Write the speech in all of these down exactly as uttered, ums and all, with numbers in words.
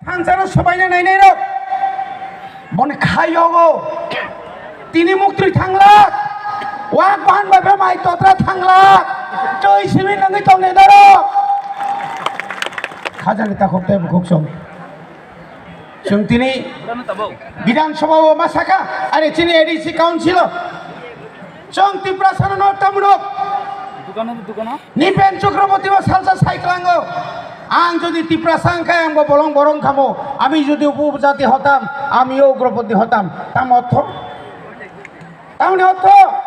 Thansano sobaina nainai rok. Boni khayogo. Tini muktri thanglak. Wak bahan bai bai mai totra thanglak. Choi simi nangwi tongnai darok. Khajani takhuk tei bukhuk song. Chwng tini Bidhan Sabha o ma saka, are chini A D C Council o. Chwng Tiprasano no tamno. Dukano, dukano. Nipen Chakraborty o salsa sai klango. Ang jodi Tiprasa wngkha, ang bo bolong borong khamo. Ami jodi upojati hotam, amiyo ugroponthi hotam. Tam ortho? Tamni ortho?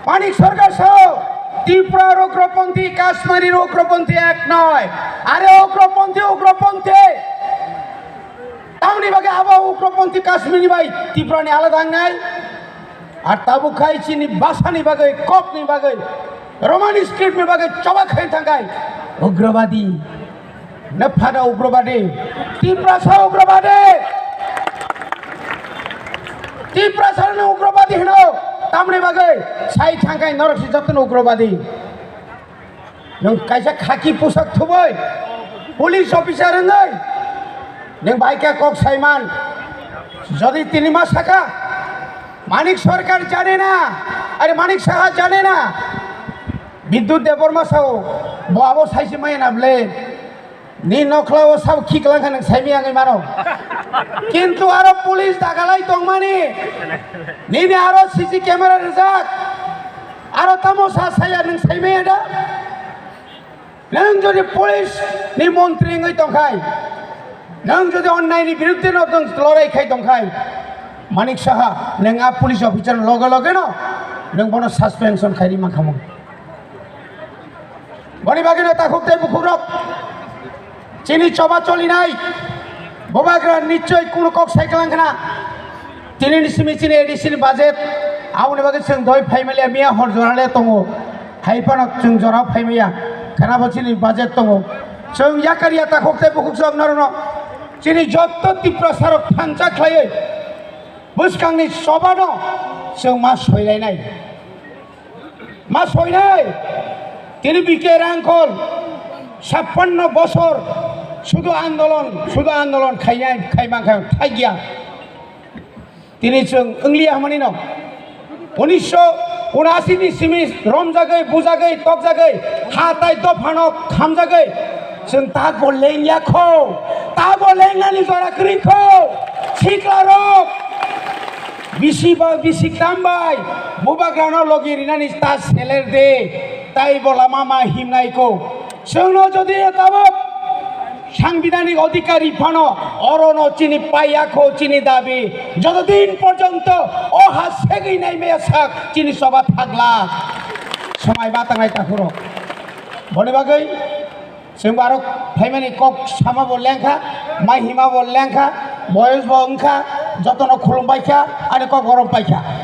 Manik Sarkar sao, Tripura ugroponthi, Kashmiri ugroponthi ek noy. Are ugroponthi, ugroponthi. Tamni bagwi abo ugroponthi Kashmiri bai Tripurani alada wngnai? Ar tabuk khai chini bhasani bagwi, kokni bagwi, Romani script ni bagwi choba khai thangkhai ugrobadi. Nephada ugrobadi. Tiprasa ugrobadi. Tiprasa no ugrobadi hino. Tamni bagwi sai thangkhai norok si jotono ugrobadi. Nwng kaisa khaki pusak thubui, police officer wngwi nwng bai khe kok saiman. Jodi tini ma saka, Manik Sarkar jane na, are Manik Saha jane na, Bidyut Debbarma sao, bo abo saisi maya na ble. Ni nokla o sabo khiklang kha nwng saimaya wngwi mano. Kintu aro police dagalai tongmani, nini aro C C camera rijak, aro tamo sa saya nwng saimaya da? Nwng jodi police ni montri wngwi tongkhai, nwng jodi onnai ni birudde no nwng lorai khai tongkhai, Manik Saha, nwng a police officer loge loge no nwng bono suspension khairi mankhamu. Boni bagwino takhuk tei bukhukrok chini choba cholinai bubagra nichoi kunu kok sai klang khna. Tini ni simi chini A D C ni budget aboni bagwi chwng doi phaimaliya, miya hor jora le tongo. Hai phano chwng jora phaimaya. Khana bo chini budget tongo. Chwng yakariya takhuk tei bukhukrok norokno chini jotto Tiprasa rok thansa khlaiwi bwskangni choba no chwng ma soilainai. Ma soinai, tini B K Rangkhol sappanno bosor sudu andolon, sudu andolon khainai, khaimang khaimang thaiya. Tini chwng wngliya hwnmani no. Unisho unasi ni simi romjagwi, bujagwi, tokjagwi, ha tai dophano khamjagwi, chwng ta bo lengya kho, ta bo lengnani jora kwrwi kho, sikla rok. Bisi ba, bisi tambai, bubagrano logi rinani ta seler de, tai bo lama ma himnai ko. Chwngno jodi tabuk sangbidanik odhikari phano, orono chini paiya kho, chini dabi. Jotodin porjonto o ha segwi nai maya sak, chini choba thagla. Somai ba tangnai takhuro. Boni bagwi Chwng bo aro phaimani kok sama bo lengkha, mai hima bo lengkha, boyos bo wngkha, jotono khulum paikha, ani kok gorom paikha.